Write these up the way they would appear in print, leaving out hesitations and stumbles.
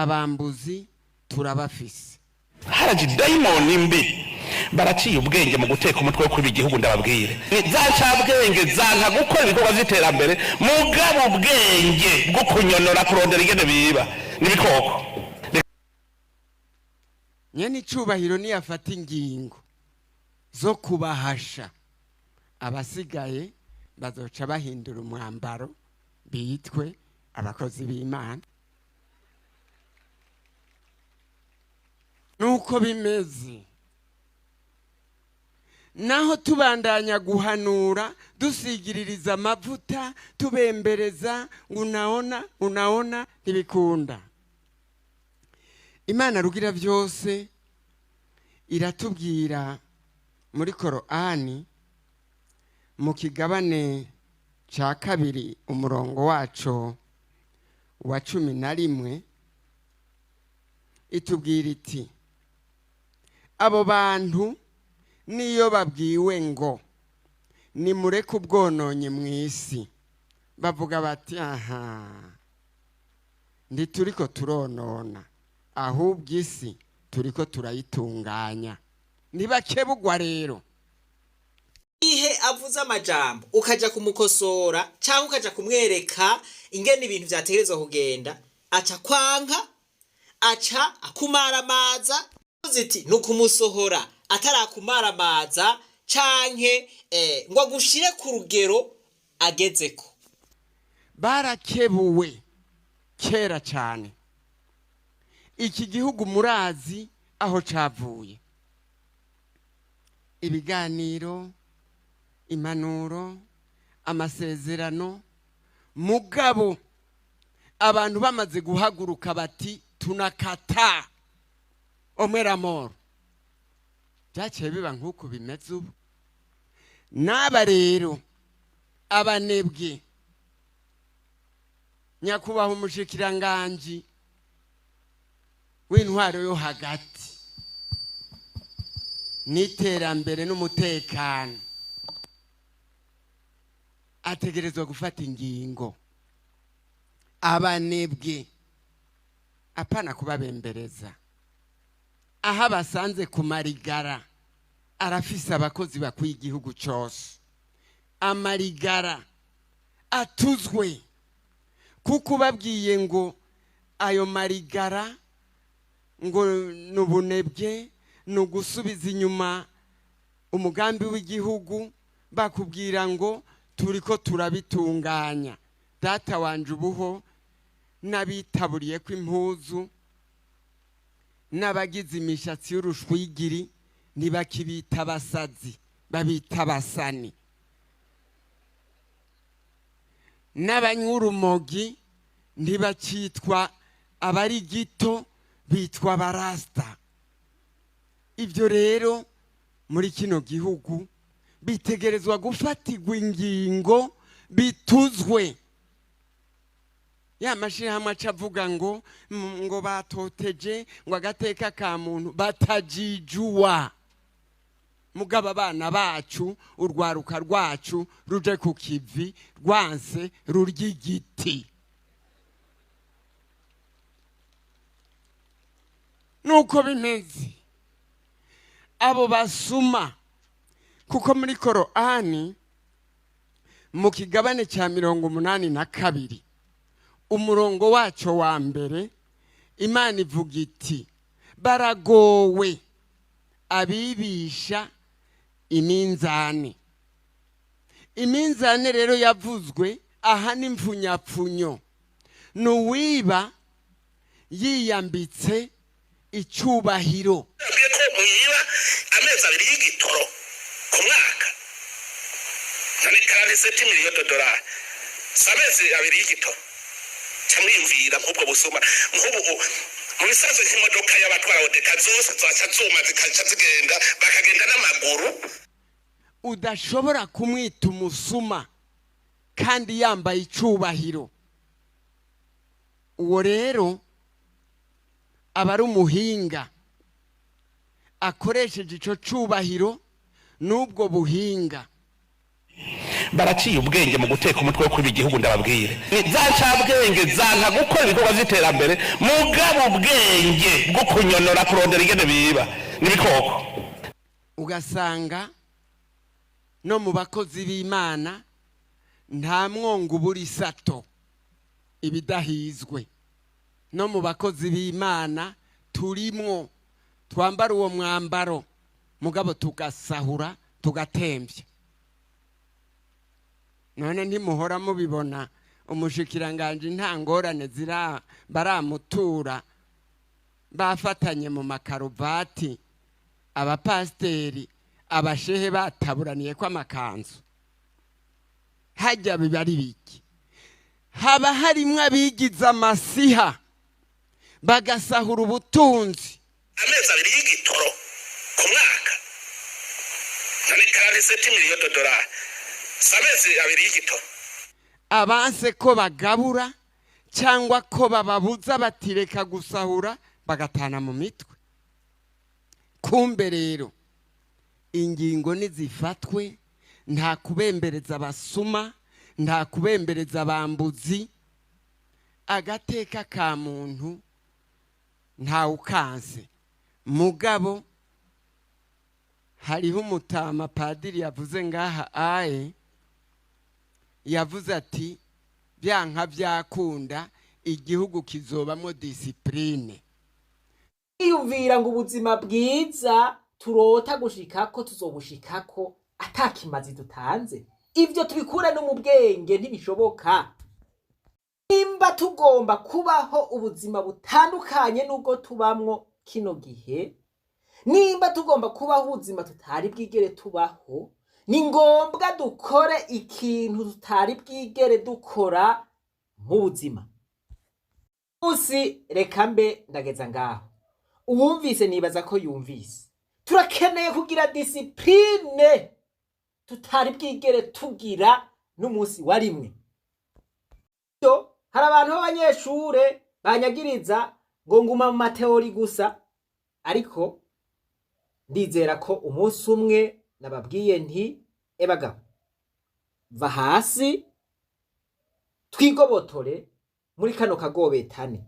Abambuzi turabafise. Haraje dayimoni mbi, baraciye ubwenge mu guteka umutwe wo kuba igihugu. Ndababwire, ni za ncabwenge zanka gukora ibikorwa vy'iterambere, mugabo ubwenge bwo kunyonora, kurondera ingene biba n'ibikoko. Nyene icubahiro niyafata ingingo zo kubahasha, abasigaye bazoca bahindura umwambaro, bitwe abakozi b'Imana. Nuko bimeze. Naho tubandanya guhanura, dusigiririza amavuta, tubembereza, unaona unaona, ntibikunda. Imana rugira byose iratubwira muri Korani mu kigabane cya 2, umurongo wacu wa 11, itubwira iti: abo bantu niyo babwiwe ngo nimureke ubwononye mu isi, bavuga bati: aha ntituriko turonona, ahubwo isi turiko turayitunganya. Ntibakebugwa rero. Ihe avuze amajambo, ukaja kumukosora cyangwa ukaja kumwereka ingene ibintu vyategerezwa kugenda, aca kwanka, aca akumaramaza. Iti ni ukumusohora atarakumaramaza canke ngo agushire ku rugero agezeko. Barakebuwe kera cyane. Iki gihugu murazi aho cavuye: ibiganiro, impanuro, amasezerano. Mugabo abantu bamaze guhaguruka bati tunakata omweramoro, byaciye biba nk'uku bimeze ubu. N'aba rero abanebwe, nyakubahwa umushikiranganji w'intwaro yo hagati n'iterambere n'umutekano ategerezwa gufata ingingo. Abanebwe apana kubabembereza, aho abasanze ku marigara arafise abakozi bakwiye igihugu cyose. Amarigara atuzwe, kuko ubabwiye ngo ayo marigara ngo ni ubunebwe, ni ugusubiza inyuma umugambi w'igihugu, bakubwira ngo turi ko turabitunganya. Data wanje, ubuho n'abitaburiye ko impuzu n'abagize imishatsi y'urushwigiri ntibakibita abasazi, babita abasani. N'abanywa urumogi ntibakitwa abari gito, bitwa abarasita. Ibyo rero muri kino gihugu bitegerezwa gufatirwa ingingo, bituzwe. Ya mashyirahamwe aca avuga ngo batoteje ngo agateka ka muntu, batajijuwa. Mugabo abana bacu, urwaruka rwacu ruje ku kivi rwanse rurya igiti. Nuko bimeze. Abo basuma, kuko muri Korani mu kigabane cya 82, umurongo waco wa 1, Imana ivuga iti: baragowe abibisha iminzani. Iminzani rero yavuzwe aha n'imfunyapfunyo, ni uwiba yiyambitse icyubahiro. Babwiye ko mwiba amezi 2 y'igitoro ku mwaka, none 47 millions de dollars si amezi 2 y'igitoro? Ca mwiyumvira nk'ubwo busuma. Nk'ubu mu bisanzwe nk'imodoka y'abatwara odeka zose zaca zuma, zikaca zigenda, bakagenda n'amaguru. Udashobora kumwita umusuma kandi yambaye icyubahiro. Uwo rero aba ari umuhinga akoresheje icyo cyubahiro n'ubwo buhinga. Baraciye ubwenge mu guteka umutwe wo kwiba igihugu. Ndababwire, ni za ncabwenge zanka gukora ibikorwa vy'iterambere, mugabo ubwenge bwo kunyonora, kurondera ingene biba n'ibikoko. Ugasanga no mu bakozi b'Imana nta mwongo ubura isato ibidahizwe. No mu bakozi b'Imana turimwo twambara uwo mwambaro, mugabo tugasahura, tugatembya. None ntimuhora mubibona? Umushikiranganji nta ngorane zira baramutura, bafatanye mu makaruvati, abapasiteri, abashehe bataburaniye ko amakanzu. Hajya biba ari biki? Haba harimwo abigize amasiha, bagasahura ubutunzi. Amezi 2 y'igitoro ku mwaka, none 47 millions de dollars si amezi 2 y'igitoro? Abanse ko bagabura cyangwa ko bababuza, batireka gusahura, bagatana mu mitwe. Kumbe rero ingingo nizifatwe, nta kubembereza abasuma, nta kubembereza abambuzi. Agateka ka muntu ntawukanse, mugabo hariho umutama padiri yavuze ngaha aye, yavuze ati: "Byanka byakunda, igihugu kizobamwo discipline." Kwiyumvira ngo ubuzima bwiza turota gushikako tuzobushikako atakimazi dutanze, ivyo tubikura no mu bwenge, ntibishoboka. Nimba tugomba kubaho ubuzima butandukanye n'ubwo tubamwo kino gihe, nimba tugomba kubaho ubuzima tutari bwigere tubaho, ni ngombwa dukore ikintu tutari bwigere dukora mu buzima. Musi reka mbe ndageza ngaho. Uwumvise nibaza ko yumvise. Turakeneye kugira discipline tutari bwigere tugira n'umunsi wa rimwe. Yo, hari abantu b'abanyeshure banyagiriza ngo nguma mu ma théories gusa, ariko ndizera ko umunsi umwe nababwiye nti: "Ebagabo, va hasi twigobotore muri kano kagobetane."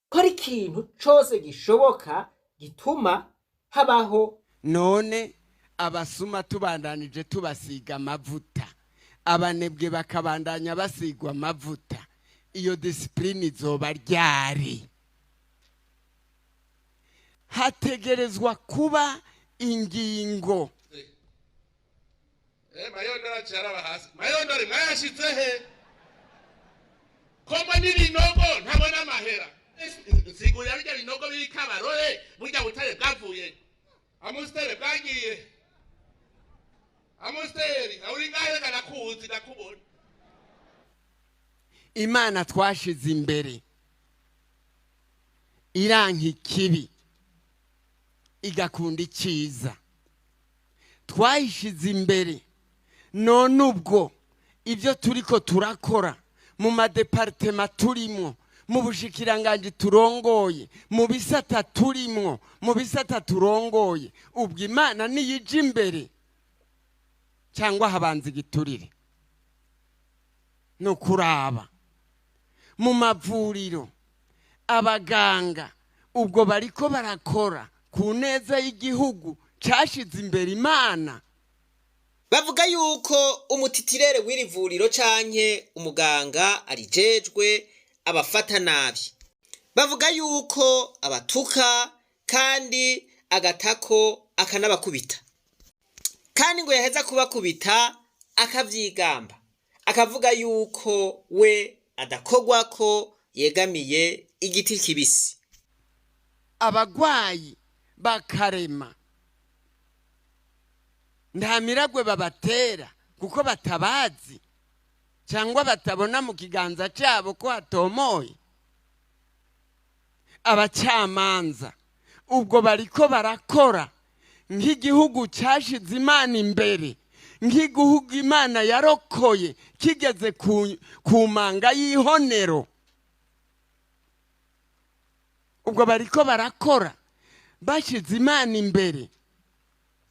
Kora ikintu cose gishoboka gituma habaho. None abasuma tubandanije tubasiga amavuta, abanebwe bakabandanya basigwa amavuta, iyo discipline izoba ryari? Hategerezwa kuba ingingo. Mayondori aciye araba hasi. Mayondori, mwayashitse he? Komwe n'ibinogo ntabona amahera. Nsigurira birya binogo biri Kabarore, burya butare bwavuye amusiteri, bwagiye amusiteri. Uri ngahe? Reka nakuzi, ndakubona. Imana twashize imbere iranka ikibi, igakunda icyiza. Twayishize imbere. None ubwo ibyo turiko turakora mu ma départements turimwo, mu bushikiranganji turongoye, mu bisata turimwo, mu bisata turongoye, ubwo Imana niyija imbere cyangwa habanza igiturire? No kuraba mu mavuriro, abaganga ubwo bariko barakora ku neza y'igihugu cyashize imbere Imana? Bavuga yuko umu titulaire w'iri vuriro canke umuganga arijejwe abafata nabi. Bavuga yuko abatuka kandi agatako, akanabakubita, kandi ngo yaheza kubakubita akavyigamba, akavuga yuko we adakogwako, yegamiye igiti kibisi. Abagwayi bakarema, nta miragwe babatera kuko batabazi cyangwa batabona mu kiganza cyabo ko hatomoye. Abacamanza ubwo bariko barakora nk'igihugu cyashize Imana imbere, nk'igihugu Imana yarokoye kigeze ku manga y'ihonero? Ubwo bariko barakora bashize Imana imbere?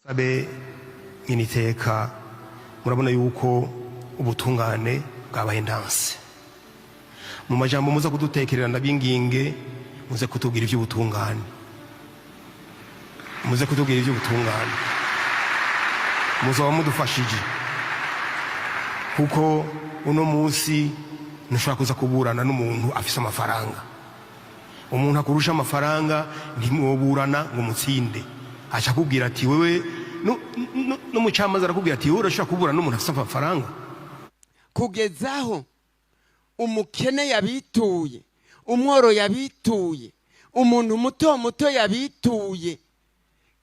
Sabe nyeniteka, murabona yuko Ubutungane bwabaye ndanse. Mu majambo muza kudutekerera, ndabinginge muze kutubwira iby'ubutungane, muze kutubwira iby'ubutungane, muzaba mudufashije, kuko uno munsi ntushobora kuza kuburana n'umuntu afise amafaranga. Umuntu akurusha amafaranga ntimwoburana ngo mutsinde. Aca akubwira ati wewe, n'umucamanza arakubwira ati wowe urashobora kuburana n'umuntu afise amafaranga? Kugezaho umukene yabituye, umworo yabituye, umuntu muto muto yabituye,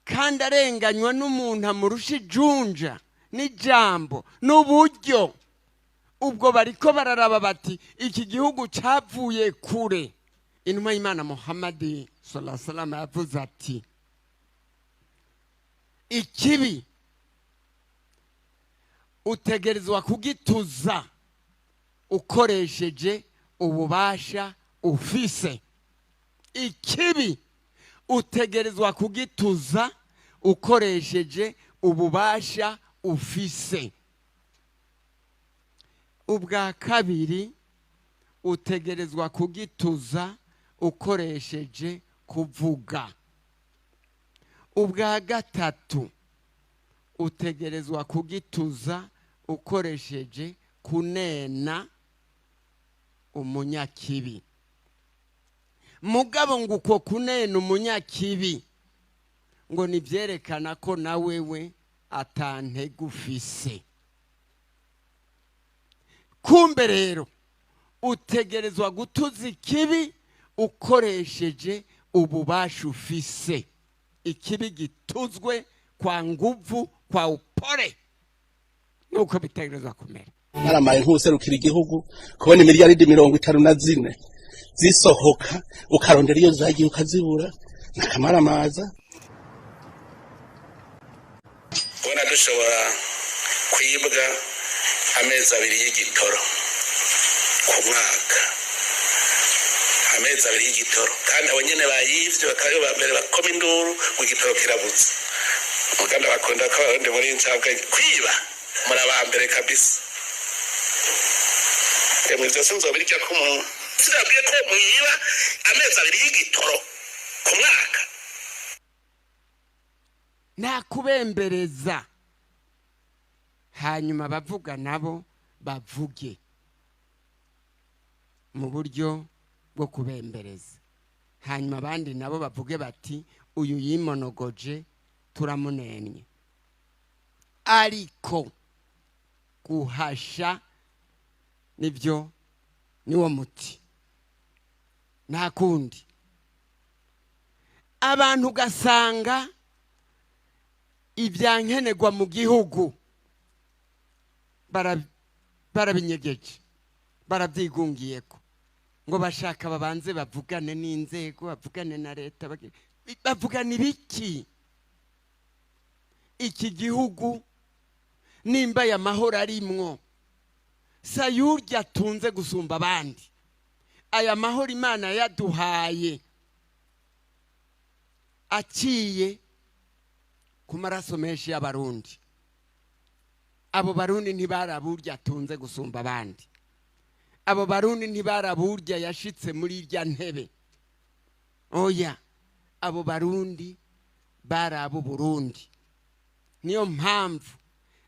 kandi arenganywa n'umuntu amurusha ijunja n'ijambo n'uburyo. Ubwo bariko bararaba bati iki gihugu cyavuye kure. Intumwa y'Imana Muhammadi sallallahu alaihi yavuze ati ikibi utegerezwa kugituza ukoresheje ububasha ufise. Ikibi utegerezwa kugituza ukoresheje ububasha ufise. Ubwa kabiri, utegerezwa kugituza ukoresheje kuvuga. Ubwa gatatu, utegerezwa kugituza ukoresheje kunena umunyakibi. Mugabo ngo uko kunena umunyakibi ngo nibyerekana ko na wewe atantege ufise. Kumbe rero utegerezwa gutuza ikibi ukoresheje ububasha ufise. Ikibi gituzwe kwa nguvu, kwa upole, nuko bitegerezwa kumera. Naramaye nk'userukira igihugu kubona imiliyaridi 54 zisohoka, ukarondera iyo zagiye ukazibura, nakamaramaza. Kubona dushobora kwibwa amezi 2 y'igitoro ku mwaka, amezi 2 y'igitoro, kandi abo nyene bayivye bakaba aribo ba mbere bakoma induru ngo igitoro kirabuze. Muganda bakunda ko abarundi muri incabwenge, kwiba muri aba mbere kabisa. Emwe, vyose nzobirya ko umuntu sinabwiye ko mwiba amezi 2 y'igitoro ku mwaka. Nta kubembereza. Hanyuma abavuga nabo bavuge mu buryo bwo kubembereza, hanyuma abandi nabo bavuge bati uyu yimonogoje, turamunenye. Ariko guhasha nibyo niwo muti, nta kundi. Abantu ugasanga ibyankenerwa mu gihugu barabinyegeje, barabyigungiyeko, ngo bashaka babanze bavugane n'inzego, bavugane na leta. Bavugane ibiki? Iki gihugu nimba aya mahoro arimwo, sayurya atunze gusumba abandi. Aya mahoro Imana yaduhaye aciye ku maraso menshi y'Abarundi. Abo Barundi ntibaraburya atunze gusumba abandi. Abo Barundi ntibaraburya yashitse muri irya ntebe. Oya, abo Barundi bari Burundi. Niyo mpamvu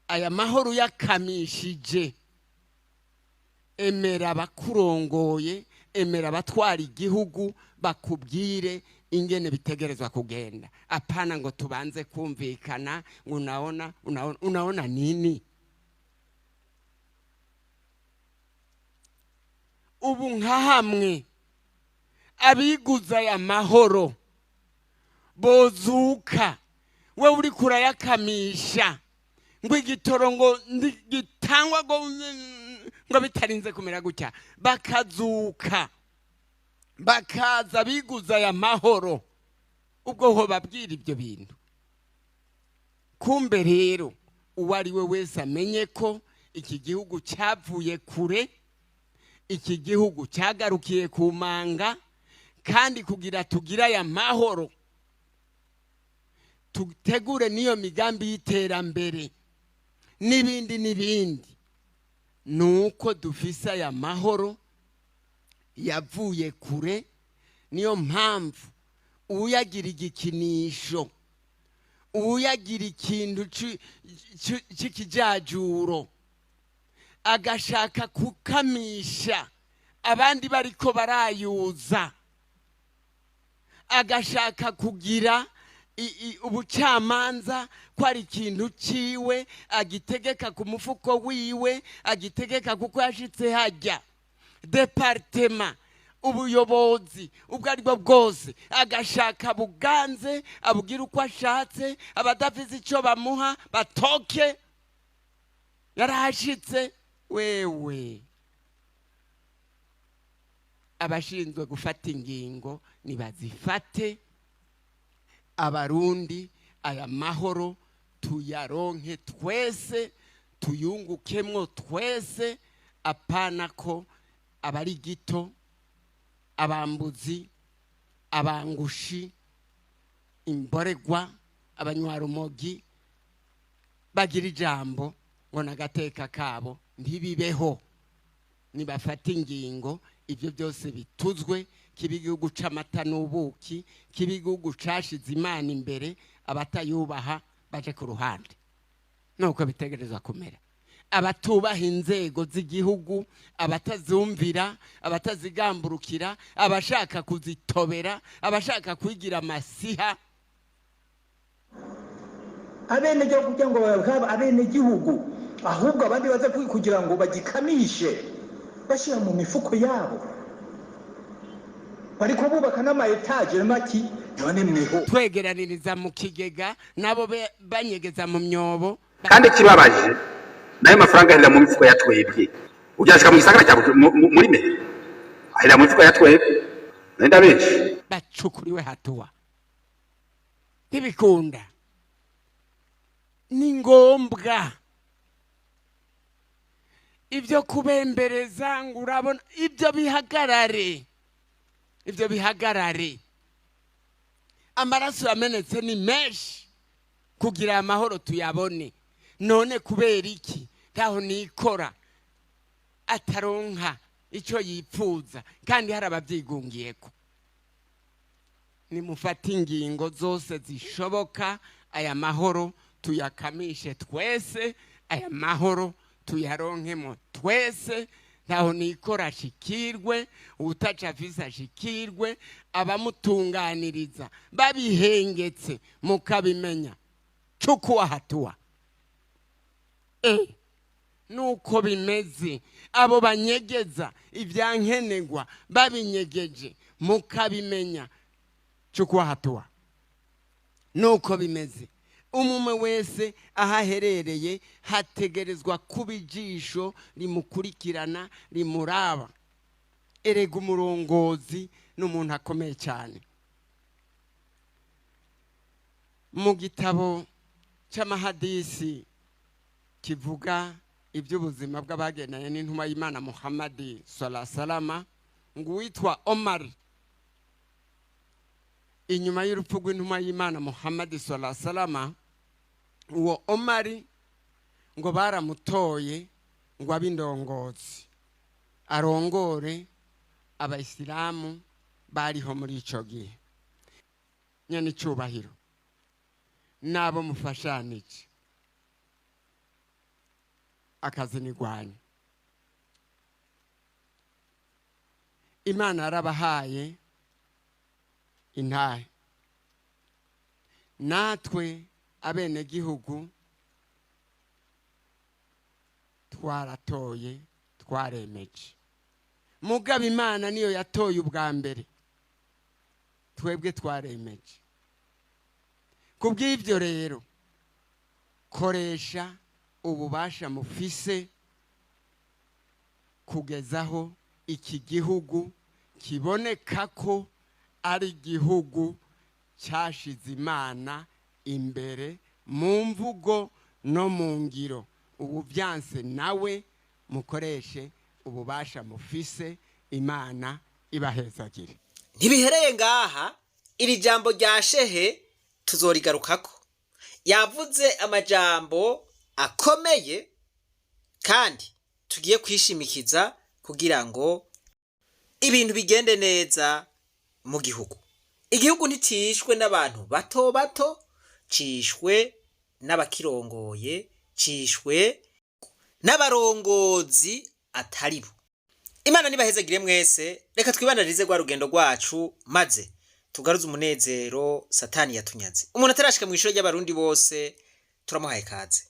aya mahoro yakamishije, emera abakurongoye, emera abatwara igihugu bakubwire ingene bitegerezwa kugenda. Apana ngo tubanze kumvikana, ngo unaona, unaona, unaona nini? Ubu nka hamwe abiguza aya mahoro bozuka, we uri kurayakamisha ngo igitoro ngo gitangwa ngo bitarinze kumera gutya, bakazuka bakaza biguza aya mahoro, ubwo ho babwira ibyo bintu. Kumbe rero uwo ari we wese amenye ko iki gihugu cyavuye kure, iki gihugu cyagarukiye ku manga, kandi kugira tugire aya mahoro tutegure n'iyo migambi y'iterambere n'ibindi n'ibindi. Ni uko dufise aya mahoro yavuye kure. Niyo mpamvu uyagira igikinisho, uyagira ikintu c'ikijajuro, agashaka kukamisha abandi bariko barayuza, agashaka kugira ubucamanza ko ari ikintu ciwe, agitegeka ku mufuko wiwe, agitegeka kuko yashitse hajya département, ubuyobozi ubwo ari bwo bwose, agashaka buganze, abubwira uko ashatse, abadafise icyo bamuha batoke, yarahashitse. Wewe, abashinzwe gufata ingingo nibazifate. Abarundi, aya mahoro tuyaronke twese, tuyungukemwo twese, apana ko abari gito, abambuzi, abangushi, imboregwa, abanywarumogi bagira ijambo ngo n'agateka kabo. Ntibibeho. Nibafate ingingo, ibyo byose bituzwe. Kiba igihugu c'amata n'ubuki, kiba igihugu cashize Imana imbere, abatayubaha baje ku ruhande. Nuko bitegerezwa kumera. Abatubaha inzego z'igihugu, abatazumvira, abatazigamburukira, abashaka kuzitobera, abashaka kwigira amasiha. Abenegihugu kugira ngo babe abenegihugu, ahubwo abandi baza kugira ngo bagikamishe bashyira mu mifuko yabo, bariko bubaka n'ama étages maki. None mweho Twegeraniriza mu kigega, nabo banyegeza mu myobo. Kandi ikibabaje, nayo mafaranga ahera mu mifuko ya twebwe. Uryashika mu gisagara cya muri mairie, ahera mu mifuko ya twebwe, nenda benshi. Bacukuriwe hatua, ntibikunda. Ni ngombwa ibyo kubembereza ngo urabona, ibyo bihagarare, ibyo bihagarare. Amaraso yamenetse ni menshi kugira amahoro tuyabone. None kubera iki ntaho nikora ataronka icyo yipfuza kandi hari ababyigungiyeko? Nimufate ingingo zose zishoboka, aya mahoro tuyakamishe twese, aya mahoro tuyaronkemo twese. Ntaho nikora ashikirwe, utaca afise ashikirwe, abamutunganiriza babihengetse mukabimenya, chukua hatua. Nuko bimeze. Abo banyegeza ibyankenegwa babinyegeje mukabimenya, chukua hatua. Nuko bimeze. Umumwe wese aho aherereye hategerezwa kuba ijisho rimukurikirana, rimuraba. Erega umurongozi ni umuntu akomeye cyane. Mu gitabo cy'amahadisi kivuga iby'ubuzima bw'abagendanye n'intumwa y'Imana Muhammadi salama, ngo uwitwa Omar, inyuma y'urupfu rw'intumwa y'Imana Muhammadi salama, uwo Omari ngo baramutoye ngo abe indongozi, arongore abayisilamu bariho muri icyo gihe. Nyene icyubahiro n'abo mufashanije, akazi nigwanyu. Imana yarabahaye intahe, natwe abenegihugu twaratoye, twaremeje. Mugabo Imana niyo yatoye ubwa mbere, twebwe twaremeje. Kubw'ibyo rero, koresha ububasha mufise kugezaho iki gihugu kiboneka ko ari igihugu cyashize Imana imbere mu mvugo no mu ngiro. Ubu byanse nawe mukoreshe ububasha mufise. Imana ibahezagire. Ntibihereye ngaha. Iri jambo rya shehe tuzorigarukako. Yavuze amajambo akomeye kandi Tugiye kwishimikiza kugira ngo ibintu bigende neza mu gihugu. Igihugu nticishwe n'abantu bato bato, cishwe n'abakirongoye, cishwe n'abarongozi atari bo. Imana nibahezagire mwese. Reka twibandanirize rwa rugendo rwacu, maze tugaruze umunezero Satani yatunyaze. Umuntu atarashika mu ishuri ry'Abarundi bose, turamuhaye kaze.